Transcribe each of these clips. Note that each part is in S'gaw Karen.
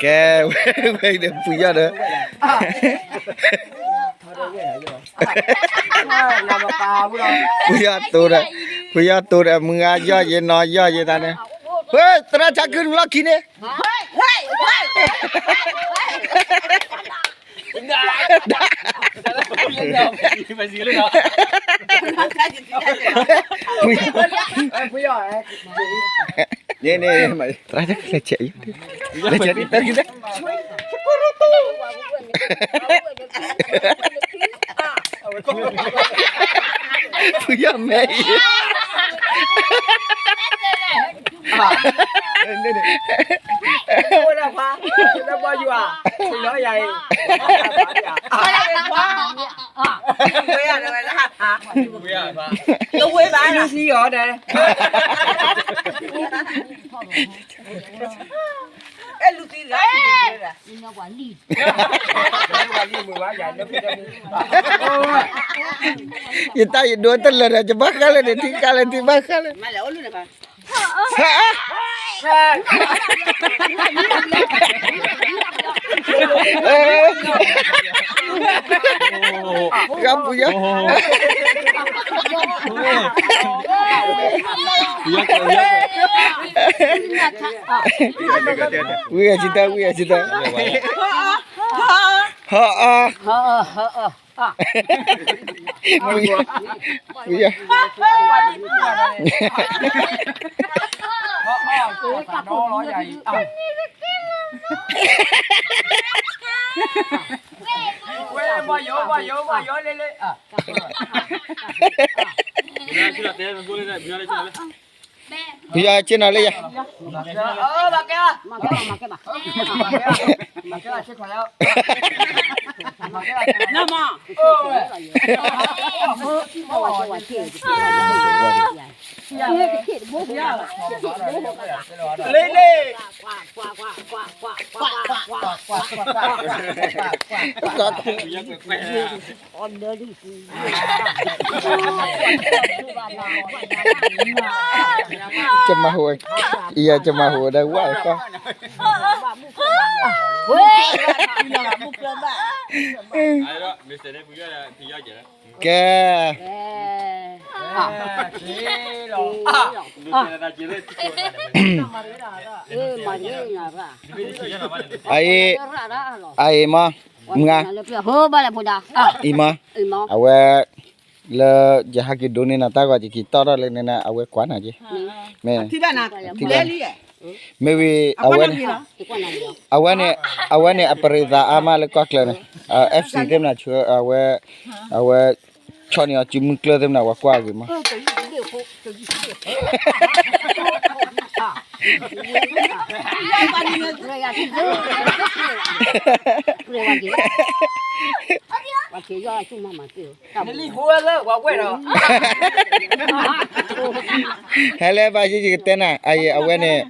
ကဲ, ဝဲဒီးဖုယီၢ်ဒီး ဖုယီၢ်တိဒီး, ဖုယီၢ်တိဒီး မုၢ်ဂၤယီၢ်ယဲနီၤ ယီၢ်ယဲတၢ်န့ၣ်, ဝဲသရၣ်ဆါကုၢ်နလီၢ်ခံန့ၣ် န့ၣ်န့ၣ်, သရၣ်ဆါကုၢ်လဲၤဆဲးအံၤ, လဲၤဆဲးတၢ်ခံဒၣ်, ဖုယီၢ်မဲအံၤ ယတၢ်ယဒိတလၢာ်ဒီး ယဘၣ်ဃးလၢန့ၣ် ထံဃာ်လၢထံဘၣ်ဃးလၢ ဃၣ်ပူၤယါ, ဝံအစံတၢ် ဝံအစံတၢ်, ဟါအါ, ဝံယါ, ဖုယီၢ်ဆ့ၣ်နီၤလၢယၤ, ကမၤဟူ, ယကမၤဟူဒီးဝဲဃီ, ကဲ, အအံၤ, အအံၤမး, မုၢ်ဂၤ, အံၤမး, အဝဲ လၢယဟဲက့ၤဒိးန့ၢ်နၤတၢ်ဂီၤ ယက့ၤတီၢ်ထီၣ်လၢန့ၣ် အဝဲကွၢ်နၤက့ၤ, မ့ၢ်, မ့ၢ်ဝံၤ, အဝဲန့ၣ်, အဝဲန့ၣ် အပရံသးအါမးလၢကီၢ်ချၢန့ၣ်, FC သ့ၣ်မနၤ, အဝဲ, အဝဲ, ဆီန့ၢ်အီၤစုမုၢ်ကျၢၢ်သ့ၣ်မနၤ ပှၤကွၢ်အဂ့ၤမး, ဟဲလၢပၢ်ယံၤ ယကတဲနၤ, အအံၤ အဝဲန့ၣ်,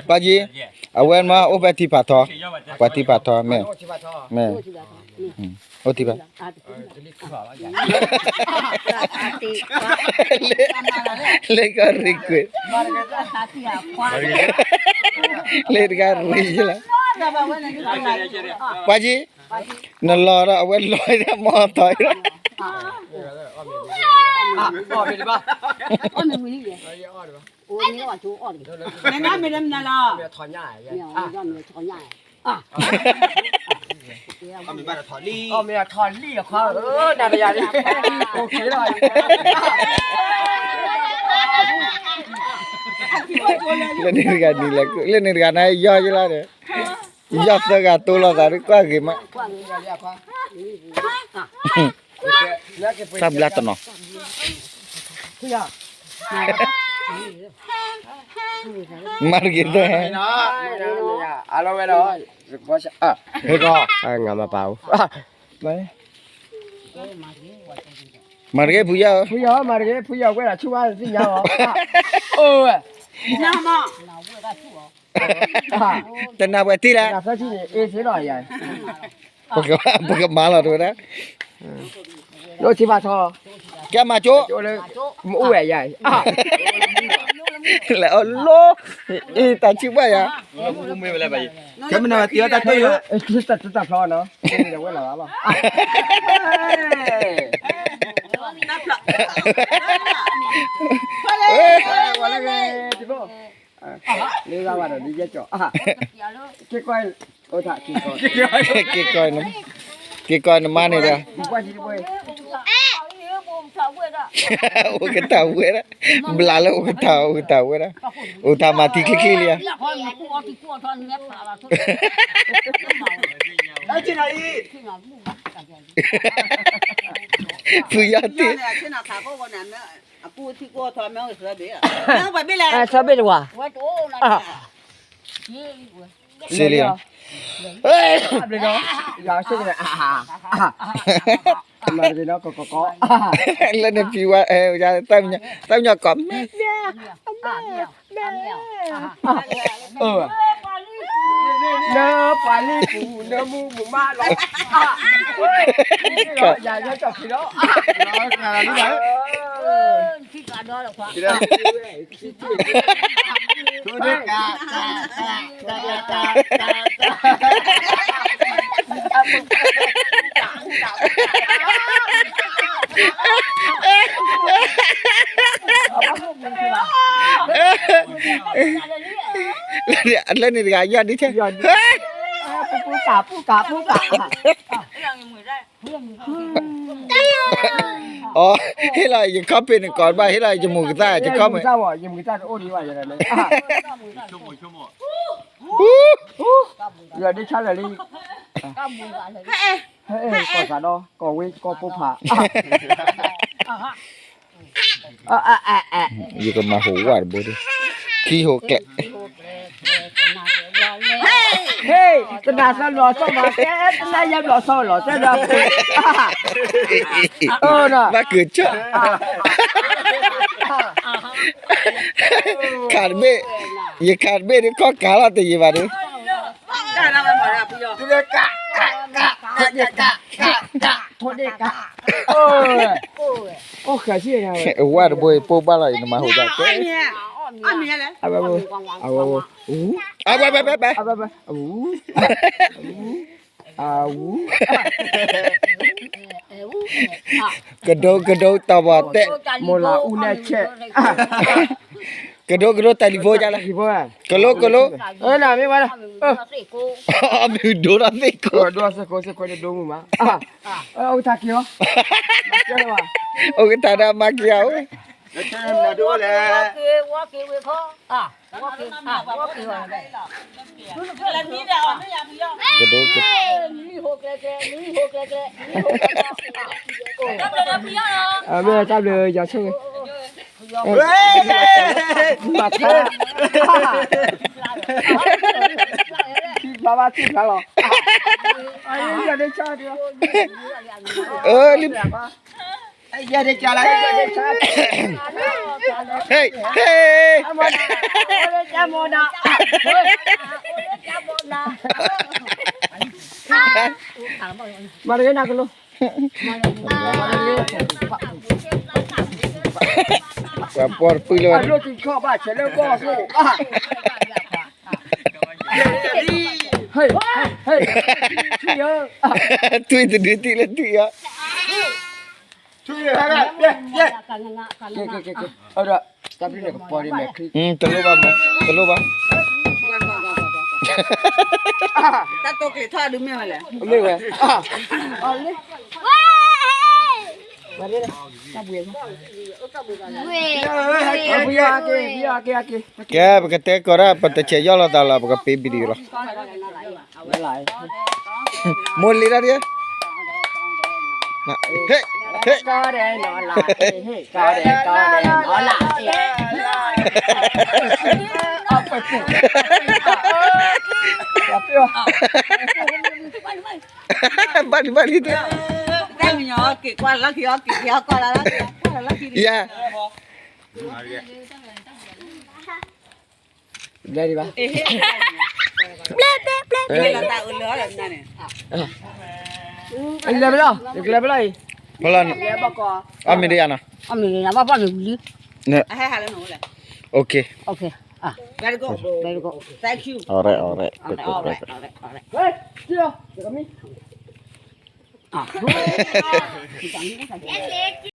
ပၢ်ယံၤ, အဝဲမ့ၢ်အိၣ်ဖဲထံဖးထီ, ပှၤထံဖးထီ, မ့ၢ်, မ့ၢ်, အိၣ်ထံဖး လၢကီၢ်ရံၣ်ကွံာ်, လၢတဂၤရံၣ်လီၤ, ပှၤယံၤ, နလီၤဒီး အဝဲလီၤဒီး မီၢ်ထီၣ်လီၤ, လၢန့ၣ်တဂၤနံၤလၢ လၢန့ၣ်တဂၤန့ၣ် ယီၢ်ယလီၤဒီး, ယီၢ်သၢဂၤတိၢ်လိာ်သး ကွၢ်ဂ့ၤမး, တၢ်ဘျါတနီၤ မၤတက့ၢ်တဲ, အလီၤဝဲဒီး, ဟဲကီ, ငါမပာ်ဘူး, မၤတက့ၢ်ဖုယီၢ်ဧၢ, ဖုယီၢ်မၤတက့ၢ်, ဖုယီၢ်ဝဲဒၣ်ဆူၣ်ဘၣ်သ့ၣ်ညါလီၤ, အိၣ်ဝဲ, တနၢ်ပှဲၤတံၢ်လၢ, ပကမၤလီၤတဝဲဒၣ်, လၢထံဘၣ်ထီ, ကဲမၤကၠိ, မ့ၢ်အိၣ်ဝဲယၤ, လဲၤအီၣ်လိ, အံၤတၢ်ဆံဘၣ်ယၤ, ကဲမနုၤတံၤအီၣ်တၢ်တ့ၢ်လၢ, တၢ်ဖျီနီၤ, ဝဲလီၤဘၣ်, လၢဂၤဘၣ်ဒီးဒ်ယဲကၠီ, က့ၤကီ, က့ၤကီ, က့ၤကီနမါန့ၣ်ဒီး, အိၣ်ကတၢၢ်ဝဲဒၣ်, ဘျးလၢအိၣ်ကတၢၢ် အိၣ်ကတၢၢ်ဝဲဒၣ်, အိၣ်တၢ်မၤတံၤချ့ချ့လံဧါ, ဖုယီၤတ့ၢ် ဆီဘ့ၣ်တဝၤ, စ့လံ, လၢနဖံဝဲ, တၢ်မညီကီး, လၢပှၤလံပူၤ လၢမူမူမးလီၤ, ယၤယဲကီးဖံလီၤ, လၢန့ၣ်တဂၤယီၢ်ဒ်ဆဲ, ပူၤကး ပူၤကး ပူၤကး, အီ ဟ့ၣ်လီၤယခီၣ်ဖံးန့ၣ်ကီးဘၣ် ဟ့ၣ်လီၤယမူၤကသၣ် ယခီၣ်ဖံး, ယမူၤကသၣ်တအိၣ်ဒံးဘၣ် ယၤန့ၣ်, ယဒ့ဆါလၢာ်လံ, ကီၢ်စးဒီး ကီၢ်ဝ့ကီၢ်ပိၢ်ဖး ယကမၤဟူးဝးတဘိဒီး ခံဟူးကျဲး, ဟ့ၣ် တနၤသၢဘျီသီၣ်မး ကဲတနၤယဲၢ်ဘျီသီၣ်လီၤ တဲဒီး, ဘၣ်ကၢၤကၠီၣ်, ခးတဘ့ၣ်, ယခးတဘ့ၣ်ဒီး ခီၣ်ကးလီၤတယံာ်ဘၣ်ဒီး ဝၣ်တဘိပိၢ်ဘၣ်လီၤအံၤ နမၤဟူးဒၣ်ကဲ, အဝဲ, အဝဲ, အဝဲ, အဝဲ, ကဒိကဒိတၢ်ဘီၣ်တဲ, မိၢ်လၢအူနဲၣ်ဆဲး, ကဒိကဒိတၢ်လံၤဖိဒ်လဲၣ်, ကလိကလိ, မ့ၢ်ဝဲဒၣ်, မ့ၢ်ဒိဒီးသ့ၣ်ခိၣ်, ဒိသ့ၣ်ခိၣ် သ့ၣ်ခိၣ်န့ၣ်ဒိမုၢ်မး, အိၣ်တၢ်က့ၤအီၤ, အိၣ်ကတၢ်ဒီးမၤက့ၤအီၤ, ကဒိ, မ့ၢ်တၢ်ဘျုးယွၤဆိၣ်ဂ့ၤ, မၤထါ, ထံဖျါဘၣ်ထံဖျါလီၤ, လၢ, ဟ့ၣ်, ဟ့ၣ်, မၤတဂ့ၤနၤကလိ, ပှၤပီၢ်တပုၢ်လၢ, ထွံၣ်တဒုတံၢ်လၢထွံၣ်အီၤ, တၢ်ဘျုးန့ၣ်ကပီၤဒ်မဲာ်ချံ, တလိၣ်ဘၣ်မး, တလိၣ်ဘၣ်, တၢ်တိာ်ကျဲၤထီၣ်ဒုးမ့ၢ်ဝဲလဲၣ်, မ့ၢ်ဝဲ, တၢ်ဘျုး, ကဲ ပကတဲကီးဒၣ် ပတဆဲးယီၢ်လီၤသးလီၤ ပကပ့ၤ video လီၤ, မိၢ်လံတၢ်ဒ်, ဟ့ၣ်, ဟ့ၣ်, ဘၣ်လံ ဘၣ်လံ, ယၤ, ဘျဲၣ်ဒံးဘၣ်, လဲၤဘျီ, ယကလဲၤဘျီအံၤ ဖီလၢ, အမ့ၢ်ဒ်ယၤနီၤ, အမ့ၢ်ဒ်ယၤဘၣ်ပှၢ်မ့ၢ်ဝံၤလံ, အဟဲဟးလၢနီၤလဲၣ်, okay, okay, very good, very good, thank you, all right, all right, all right, all right, all right.